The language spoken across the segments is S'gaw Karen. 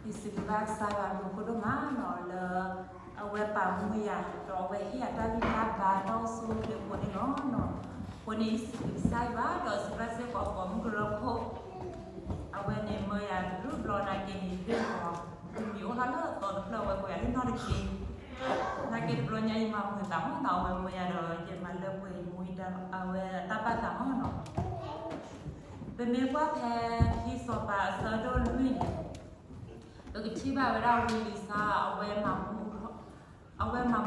ယစံးဘျုးဘၣ်ကစၢ်ယွၤအဘျုးအဖှိၣ်ဒိၣ်မးနီၤ လၢအဝဲပာ်မူယၤ ဒီးအဝဲဟ့ၣ်ယၤတၢ်ဂံၢ်တၢ်ဘါတၢ်အိၣ်ဆူၣ်အိၣ်ချ့အဃိန့ၣ်လီၤ. အဃိန့ၣ် ယစံးဘျုးကစၢ်ယွၤ ဒီးစံးဘျုးစ့ၢ်ကီးပိာ်မုၣ်ကရၢခိၣ် အဝဲန့ၣ်မၢယၤတဘျုးဘျီနာ်က့န့ၣ် ယသ့ၣ်နီၣ် မံၤအိၣ်ထီၣ်လၢအသီတဖျၢၣ် အဝဲကိးယၤလၢနီၢ်တက့ၢ် နာ်က့တဘျီညါအံၤမၤမုာ်သးမးနီၤ အဝဲမၢယၤဒီး ယမၤလၢပှဲၤယမူယဒါ အဝဲတၢ်ဘၣ်သးမးနီၤ ပမ့ၢ်ကွၢ်ဖဲခံစီၤပၤအဆၢဒိၣ်လွံၢ်န့ၣ် ပကထံၣ်ဘၣ်ဝဲဒၣ်ဝံလံၤစါ အဝဲမၤမူထီၣ်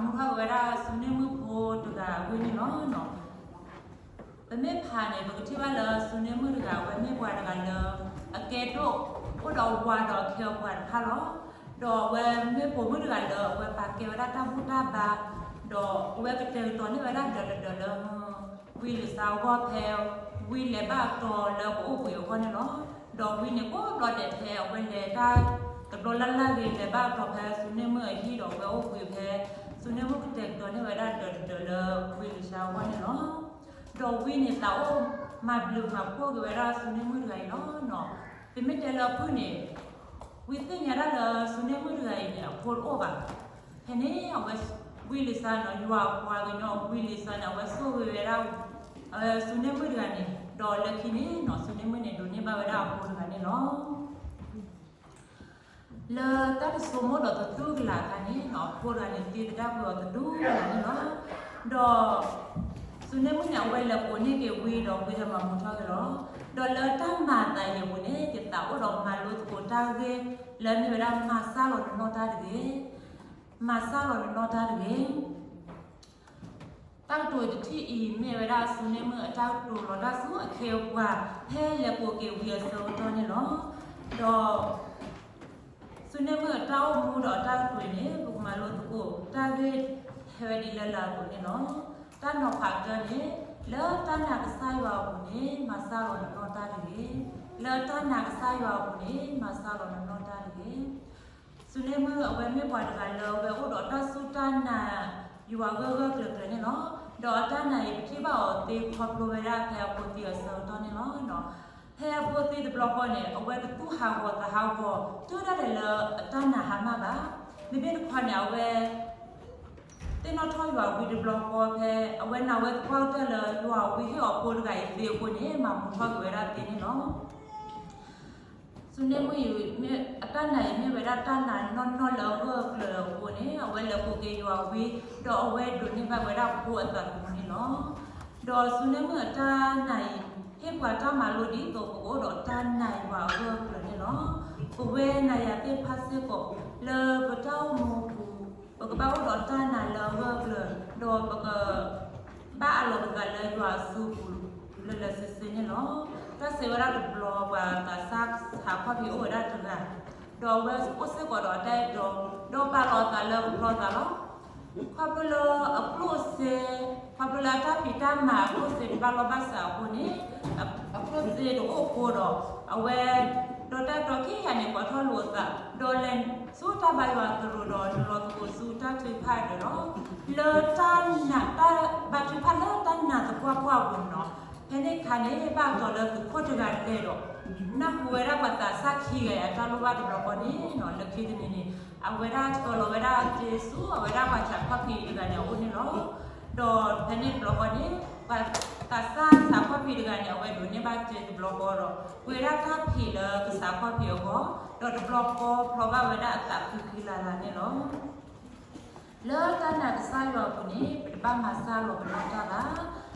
က့ၤဝဲဒၣ်ဆူန့ၢ်မုၣ်ဖိတဂၤအဂ့ၢ်န့ၣ်လီၤ. ပမ့ၢ်ဖးန့ၣ် ပကထံၣ်ဘၣ်လၢဆူန့ၢ်မုၣ်တဂၤ အဝဲမ့ၢ်ပှၤတဂၤလၢ အကဲဒိၣ် အိၣ်ဒီးဝၤဒီးအခ့အပှၤတဖၣ်လီၤ. ဒီးအဝဲမ့ၢ်ပိာ်မုၣ်တဂၤလၢ အဝဲပာ်ကဲဝဲဒၣ်တၢ်ဘူၣ်တၢ်ဘါ ဒီးအဝဲကတဲာ်ကတီၤန့ၢ်ဝဲဒၣ်ဒၢးတဒၢးလၢ ဝံလံၤစါအဂီၢ်ဖဲ ဝံလဲၤဘၣ်အတီၤလၢကအိၣ်ဘှံးအဂီၢ်န့ၣ်လီၤ. ဒီးဝံန့ၣ်ကိးဘျီဒဲးဖဲအဝဲလဲၤတၢ်တဘျီလၢ်လၢ်ဂ့ၤ လဲၤဘၣ်အတီၤဖဲဆူန့ၢ်မုၣ်အဟံၣ်ဒီးအဝဲအိၣ်ဘှံးဖဲ ဆူန့ၢ်မုၣ်ကတဲာ်ကတီၤန့ၢ်ဝဲဒၣ်ဒၢးတဒၢးလၢဝံလံၤစါအဂီၢ်န့ၣ်လီၤ. ဒီးဝံန့ၣ်သးအိၣ်မၤဘျုးမၤဖှိၣ်က့ၤဝဲဒၣ်ဆူန့ၢ်မုၣ်တဂၤအံၤလီၤ. ပမ့ၢ်တဲလၢအဖုၣ်န့ၣ် ဝံသ့ၣ်ညါဒၣ်လၢဆူန့ၢ်မုၣ်တဂၤအံၤန့ၣ် အဖိတအိၣ်ဘၣ်. ဖဲန့ၣ် အဝဲ ဝံလံၤစါန့ၣ် ယွၤအပှၤကညီဝံလံၤစါန့ၣ် အဝဲဆိၣ်ဂ့ၤဝဲဒၣ် ဆူန့ၢ်မုၣ်တဂၤန့ၣ် ဒီးလၢခံန့ၣ်နီၤ ဆူန့ၢ်မုၣ်န့ၣ် ဒိးန့ၢ်ဘၣ်ဝဲဒၣ်အဖိတဂၤန့ၣ်လီၤ. လၢတၢ်တဆိကမိၣ်ဒီးတတူၢ်ကလာ်အခါန့ၣ်နီၤ အဖိတဂၤန့ၣ် သံသဒၣ်ကွံာ်အီၤတတူၢ်ကလာ်န့ၣ်လီၤ. ဒီး ဆူန့ၢ်မုၣ်န့ၣ် အဝဲလဲၤပိာ်န့ၢ်က့ၤဝံဒီးဝံဒီးမၤမူထီၣ်က့ၤလီၤ. ဒီးလၢတၢ်မၤအသးအံၤအပူၤန့ၣ် ယသးအိၣ်ဒီးမၤလိသကိးတၢ်ဂ့ၢ် လၢမ့ၢ်ဝဲဒၣ်မၤစၢ်လီၤနနီၢ်တၢ်တဂ့ၤ. မၤစၢ်လီၤနနီၢ်တၢ်တဂ့ၤ. တၢ်ကတိၤတထံၣ်အံၤ မ့ၢ်ဝဲဒၣ်ဆူန့ၢ်မုၣ်အတၢ်ကတိၤလီၤတၢ်ဆူအခ့အပှၤ ဖဲလဲၤပိာ်က့ၤဝံအဆၢကတီၢ်န့ၣ်လီၤ. ဒီး ဆူန့ၢ်မုၣ်အတၢ်အိၣ်မူဒီးအတၢ်ကတိၤန့ၣ် ပကမၤလိသကိးတၢ်ဂ့ၢ်ဟဲဝဲဒ်လၢလာ်အသိးန့ၣ်လီၤ. တၢ်နီၤဖးတၢန့ၣ် လၢတၢ်နာ်ကစၢ်ယွၤအပူၤန့ၣ် မၤစၢ်လီၤနနီၢ်တၢ်တဂ့ၤ. လၢတၢ်နာ်ကစၢ်ယွၤအပူၤန့ၣ် မၤစၢ်လီၤနနီၢ်တၢ်တဂ့ၤ. ဆူန့ၢ်မုၣ်အဝဲမ့ၢ်ပှၤတဂၤလၢအဝဲအိၣ်ဒီးတၢ်စူၢ်တၢ်နာ် ယွၤဂၢၢ်ဂၢၢ်ကျၢၤကျၢၤန့ၣ်လီၤ. ဒီးအတၢ်နာ်အံၤ ပထံၣ်ဘၣ်အီၤသ့ခီဖျိဝဲဒၣ်ဖဲအဖိသံအဆၢကတီၢ်န့ၣ်လီၤ. ဖဲအဖိသံတဘျီဃီန့ၣ် အဝဲတသူၣ်ဟးဂီၤသးဟးဂီၤ တုၤဒၣ်လဲာ်လၢအတၢ်နာ်ဟါမၢ်ဘၣ်. မ့မ့ၢ်တခီန့ၣ် အဝဲ သ့ၣ်နီၣ်ထီၣ်ယွၤဝံတဘျီဃီဖဲ အဝဲနာ်ဝဲသပှၢ်ကတၢၢ်လၢယွၤဝံဟ့ၣ်အီၤဖိတဂၤအံၤသ့အဃိန့ၣ် မၤမူထီၣ်က့ၤဝဲဒၣ်သ့န့ၣ်လီၤ. ဆူန့ၢ်မုၣ်အံၤ အတၢ်နာ်အံၤမ့ၢ်ဝဲဒၣ်တၢ်နာ်နီၢ်နီၢ်လၢအဂၢၢ်အကျၢၤအဃိန့ၣ် အဝဲလဲၤပိာ်က့ၤယွၤဝံ ဒီးအဝဲဒိးန့ၢ်ဘၣ်ဝဲဒၣ်ဖိအသးသမူန့ၣ်လီၤ. ဒီးဆူန့ၢ်မုၣ်အတၢ်နာ်အံၤ ဟ့ၣ်ပှၤတၢ်မၤလိဒ်သိးပကအိၣ်ဒီးတၢ်နာ်ယွၤအဂၢၢ်အကျၢၤန့ၣ်လီၤ. ပဝဲနၤယၤသ့ၣ်တဖၣ်စ့ၢ်ကီး လၢပတၢ်အိၣ်မူအပူၤ ပကဘၣ်အိၣ်ဒီးတၢ်နာ်လၢအဂၢၢ်အကျၢၤ ဒီးပက ဘၣ်အးလီၤပသးလၢယွၤအစုပူၤ လၢလၢဆ့ဆ့န့ၣ်လီၤ. တၢ်စံးဝဲဒၣ်တဘျီ ပှၤသးစၢ်ဆးခီၣ်ဖံးအိၣ်ဝဲဒၣ်တဂၤ ဒီးအဝဲအိၣ်စ့ၢ်ကီးဒီးအတၢ်အဲၣ်တီ ဒီးပာ်လီၤအသးလၢကဖျီသးလီၤ. ခီဖျိလၢအကျိၣ်စ့ ခီဖျိလၢအတၢ်ဖံးတၢ်မၤအကျိၣ်စ့တဘၣ်လီၢ်ဘၣ်စးအဃိန့ၣ် အကျိၣ်စ့တအိၣ်အဃိဒီး အဝဲ ဒီးတၢ်အဲၣ်တီခံဂၤန့ၣ် ကိးထီၣ်လိာ်အသး ဒီးလဲၤဆူတၢ်ဘါယွၤသရိာ်ဒီး နုာ်လီၤသကိးဆူတၢ်ထုကဖၣ်ဒၢးလီၤ. လၢတၢ်နာ် တၢ်ဘါထုကဖၣ်လၢတၢ်နာ်သပှၢ်ပှၢ်အပူၤန့ၣ်လီၤ. ဖဲန့ၣ်အခါန့ၣ် ဘၣ်အသီလၢသုးခိၣ်တဂၤလဲၤဒီး နၢ်ဟူဝဲဒၣ်ပှၤသးစၢ်ခံဂၤအတၢ်လိၣ်ဘၣ်တဘျီဃီန့ၣ်လီၤ. လၢခံတနံၤန့ၣ် အဝဲဒၣ်ဆှၢလီၤဝဲဒၣ်စ့ဆူ အဝဲဒၣ်ပှၤဆးခီၣ်ဖံးတဂၤန့ၣ်အအိၣ်န့ၣ်လီၤ. ဒီးဖဲန့ၣ်တဘျီဃီန့ၣ် ပှၤသးစၢ်ဆးခီၣ်ဖံးတဂၤန့ၣ် အဝဲဒိးန့ၢ်ဘၣ်စ့တဘျီဃီဒီး ပှ့ၤဒၣ်တၢ်ဖံးလၢကဆးခီၣ်ဖံးအဂီၢ် ဒီးတဘျီဃီဖျီဘၣ်ဝဲဒၣ်အသးဃံဃံလၤလၤန့ၣ်လီၤ. လၢတၢ်နာ်ကစၢ်ယွၤအပူၤန့ၣ် ပတဘၣ်မၤစၢ်လီၤပနီၢ်တၢ်ဘၣ်.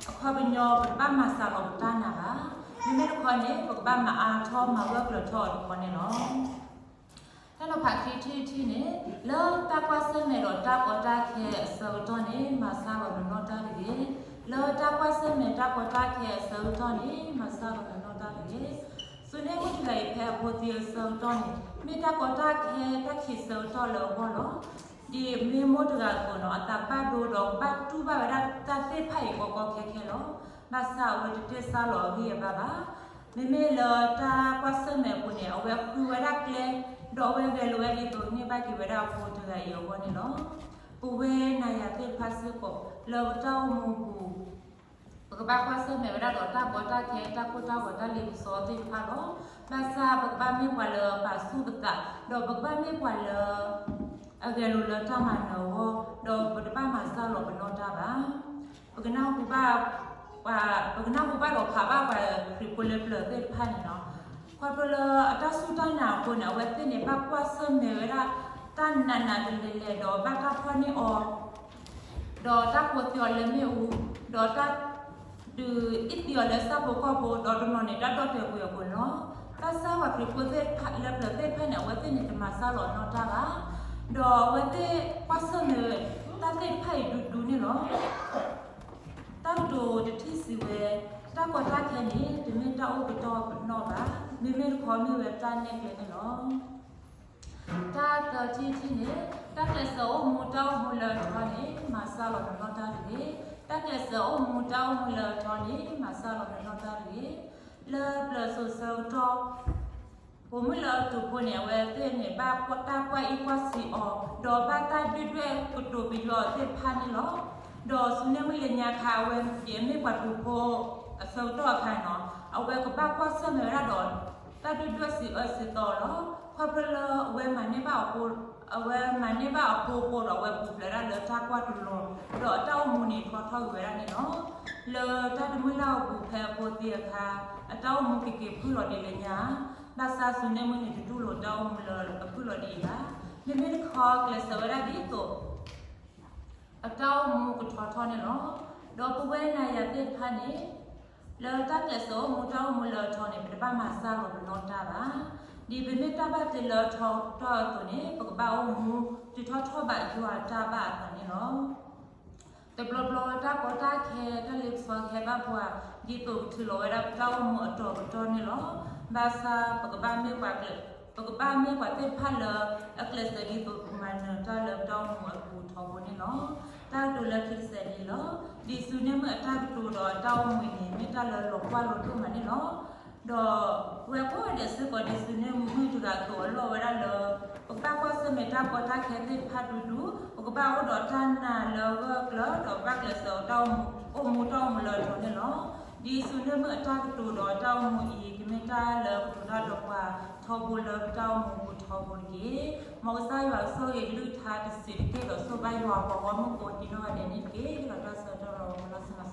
အခီပညီ ပတဘၣ်မၤစၢ်လီၤပတၢ်နာ်ဘၣ်. မ့မ့ၢ်တခီန့ၣ် ပကဘၣ်မၤအါထီၣ်မၤဂၢၢ်ကျၢၤထီၣ်အီၤတခီန့ၣ်လီၤ. တၢ်နီၤဖးခံထံၣ်တထံၣ်န့ၣ် လၢတၢ်ကွၢ်ဆၢၣ်မဲာ်ဒီးတၢ်ကီတၢ်ခဲအဆၢကတီၢ်န့ၣ် မၤစၢ်လီၤနနီၢ်တၢ်တဂ့ၤ. လၢတၢ်ကွၢ်ဆၢၣ်မဲာ်တၢ်ကီတၢ်ခဲအဆၢကတီၢ်န့ၣ် မၤစၢ်လီၤနနီၢ်တၢ်တဂ့ၤ. ဆူန့ၢ်မုၣ်တဂၤအံၤဖဲအဖိသံအဆၢကတီၢ်န့ၣ် မ့ၢ်တၢ်ကီတၢ်ခဲတၢ်ခံးဆၢကတီၢ်လၢအဂီၢ်လီၤ. ဒ်အမ့ၢ်မိၢ်တဂၤအသိးနီၤ အသးဘၣ်ဒိဒီးဘၣ်တူၢ်ဘၣ်ဝဲဒၣ်တၢ်သ့ၣ်တဖၣ်အံၤကီကီခဲခဲလီၤ. ဘၣ်ဆၣ်အဝဲတတ့ၢ်ဆါလီၤအဂံၢ်အဘါဘၣ်. မ့မ့ၢ်လၢတၢ်ကွၢ်ဆၢၣ်မဲာ်အပူၤန့ၣ် အဝဲဃုဝဲဒၣ်ကျဲ ဒီးအဝဲဂဲၤလိာ်ဝဲဒ်သိးန့ၢ်ဘၣ်က့ၤဝဲဒၣ်အဖိတဂၤအံၤအဂီၢ်န့ၣ်လီၤ. ပဝဲနၤယၤသ့ၣ်တဖၣ်စ့ၢ်ကီး လၢပတၢ်အိၣ်မူအပူၤ ပကဘၣ်ကွၢ်ဆၢၣ်မဲာ်ဝဲဒၣ်ဒီးတၢ်ကီတၢ်ခဲ တၢ်ကိၢ်တၢ်ဂီၤ တၢ်လ့ပစီသ့ၣ်တဖၣ်လီၤ. ဘၣ်ဆၣ်ပကဘၣ်မ့ၢ်ပှၤလၢအပာ်ဆူၣ်ပသး, ဒီးပကဘၣ်မ့ၢ်ပှၤလၢ အဂဲၤလိာ်လၢတၢ်မၤနၢၤအဂီၢ်, ဒီးပတဘၣ်မၤစၢ်လီၤပနီၢ်တၢ်ဘၣ်. ပကနၢ်ဟူဘၣ်, ပှၤ, ပကနၢ်ဟူဘၣ်ဒီးဖးဘၣ်ပှၤခရံာ်ဖိလၢပျၢၤသ့ၣ်တဖၣ်န့ၣ်လီၤ. ခီဖျိလၢအတၢ်စူၢ်တၢ်နာ်အဃိန့ၣ် အဝဲသ့ၣ်န့ၣ် ဘၣ်ကွၢ်ဆၢၣ်မဲာ်ဝဲဒၣ် တၢ်နးနးကလဲာ်လဲာ် ဒီးဘၣ်တၢ်ဖီၣ်န့ၢ်အီၤ ဒီးတၢ်ကိးသံအီၤလၢမ့ၣ်အူ, ဒီးတၢ်ဒုးအ့ၣ်သံအီၤလၢဆၣ်ဖိကီၢ်ဖိ, ဒီးတနီၤန့ၣ် တၢ်ဒီၣ်တဲာ်ကွံာ်အီၤအဃိန့ၣ်လီၤ. ဘၣ်ဆၣ်ပှၤခရံာ်ဖိသ့ၣ်တဖၣ်လၢပျၢၤသ့ၣ်တဖၣ်န့ၣ် အဝဲသ့ၣ်န့ၣ် တမၤစၢ်လီၤနီၢ်တၢ်ဘၣ်. ဒီးအဝဲသ့ၣ်ကွၢ်ဆၢၣ်မဲာ်တၢ်သ့ၣ်တဖၣ်အံၤဒူဒူန့ၣ်လီၤ. တၢ်ကတိၤတထံၣ်စံးဝဲ, တၢ်ကီတၢ်ခဲန့ၣ် တမ့ၢ်တၢ်အိၣ်ကတီၢ်ပနီၣ်ဘၣ်, မ့မ့ၢ်တခီမ့ၢ်ဝဲတၢ်နဲၣ်ကျဲန့ၣ်လီၤ. တၢ်သၢထံၣ်တထံၣ်န့ၣ်, တၢ်ကျဲးစၢးအိၣ်မူတၢ်အိၣ်မူလၢအထီန့ၣ် မၤစၢ်လီၤနနီၢ်တၢ်တဂ့ၤ. တၢ်ကျဲးစၢးအိၣ်မူတၢ်အိၣ်မူလၢအထီန့ၣ် မၤစၢ်လီၤနနီၢ်တၢ်တဂ့ၤ. လၢပျၢၤစိၤဆၢကတီၢ် ပိာ်မုၣ်လၢအတူၢ်ဖိန့ၣ် အဝဲသ့ၣ်န့ၣ် ဘၣ်တၢ်ကွၢ်အ့ၣ်ကွၢ်ဆံးအီၤ, ဒီးဘၣ်တၢ်ဒုၣ်ဒွဲၣ်ကတိၤပယီၤသ့ၣ်တဖၣ်န့ၣ်လီၤ. ဒီးဆူန့ၣ်မုၢ်လၢညါခါ အဝဲဒ်အမ့ၢ်ပှၤတူၢ်ဖိအဆၢကတီၢ်အခါန့ၣ်လီၤ, အဝဲကဘၣ်ကွၢ်ဆၢၣ်မဲာ်ဝဲဒၣ်ဒီး တၢ်ဒုၣ်ဒွဲၣ်စံးအၢစံးသီလီၤ. ခီဖျိလၢအဝဲမၤန့ၢ်ဘၣ်အဖိ, အဝဲမၤန့ၢ်ဘၣ်အဖိအဃိဒီး အဝဲပူၤဖျဲးဒၣ်လၢတၢ်ကွၢ်တလီၤ, ဒီးအတၢ်အိၣ်မူန့ၣ်ထီထီၣ်ကွံာ်ဝဲဒၣ်န့ၣ်လီၤ. လၢတၢ်တမုၢ်လၢ်အပူၤဖဲအဖိသံအခါ, အတၢ်အိၣ်မူက့ၤက့ၤဖုၣ်လီၤဒ်လဲၣ်ညါ, ဘၣ်ဆၣ်ဆူန့ၣ်မုၢ်န့ၣ် တတူၢ်လိာ်တၢ်အိၣ်မူလၢအဖုၣ်လီၤဒ်အံၤဘၣ်. မ့မ့ၢ်တခီကျဲးစၢးဝဲဒၣ်ဒ်သိး အတၢ်အိၣ်မူကထီထီၣ်န့ၣ်လီၤ. ဒီးပဝဲနၤယၤသ့ၣ်တဖၣ်န့ၣ်, လၢတၢ်ကျဲးစၢးအိၣ်မူတၢ်အိၣ်မူလၢအထီန့ၣ် ပတဘၣ်မၤစၢ်လီၤပနီၢ်တၢ်ဘၣ်. ဒ်ပမ့ၢ်တၢ်ဘၣ်တ့လၢအထီတီၢ်အသိးန့ၣ် ပကဘၣ်အိၣ်မူတုၤထီၣ်ထီၣ်ဘးယွၤအတၢ်ဘၣ်အသးန့ၣ်လီၤ. တဘျီဘျီတၢ်ကီတၢ်ခဲ တၢ်လ့ပစီကဟဲဘၣ်ပှၤ ဒ်သိးကထုးလီၤဝဲဒၣ်ပတၢ်အိၣ်မူအတီၤပတီၢ်န့ၣ်လီၤ. ဘၣ်ဆၣ်ပကဘၣ်မ့ၢ်ပှၤကျဲး, ပကဘၣ်မ့ၢ်ပှၤသ့ၣ်တဖၣ်လၢ အကျဲးစၢးဒ်သိးပကမၤနၢၤတၢ်လၢပတၢ်အိၣ်မူအပူၤထီဘိန့ၣ်လီၤ. တၢ်ကတိၤလၢခံတစဲးန့ၣ်လီၤ. ဒ်ဆူန့ၣ်မုၢ်အတၢ်ကတိၤဒီးအတၢ်အိၣ်မူအံၤန့ၣ် မ့ၢ်တၢ်လၢလီၤကွၢ်လီၤဒိၣ်မးန့ၣ်လီၤ. ဒီးပဝဲကိးဂၤဒဲးစ့ၢ်ကီး ဒ်ဆူန့ၣ်မုၢ်တဂၤအသိးအလီၢ်ဝဲဒၣ်လၢ ပကဘၣ်ကွၢ်ဆၢၣ်မဲာ်တၢ်ကီတၢ်ခဲသ့ၣ်တဖၣ်ဒူဒူ, ပကဘၣ်အိၣ်ဒီးတၢ်နာ်လၢအဂၢၢ်ကျၢၤ ဒီးဘၣ်ကျဲးစၢးတၢ်အိၣ်မူ, အိၣ်မူတၢ်အိၣ်မူလၢအထီန့ၣ်လီၤ. ဒ်ဆူန့ၣ်မုၢ်အတၢ်ကတိၤဒီးအတၢ်အိၣ်မူအံၤ ကမ့ၢ်တၢ်လၢကတိၤတၢ်ဒီးပှၤထီဘိလၢပတၢ်အိၣ်မူပူၤထီဘိတက့ၢ်. မ်ကစၢ်ယွၤကဆိၣ်ဂ့ၤကလုၢ်ကထါတစဲးတက့ၢ် ဒီးဆိၣ်ဘၣ်ယွၤပှၤဂီၢ်မုၢ်ကိးဒံနီၢ်ဂၤဒဲးန့ၣ်တက့ၢ်. ဒီးတၢ်ဆၢကတီၢ်လီၤ ပလီၢ်ဆ့ၣ်နီၤ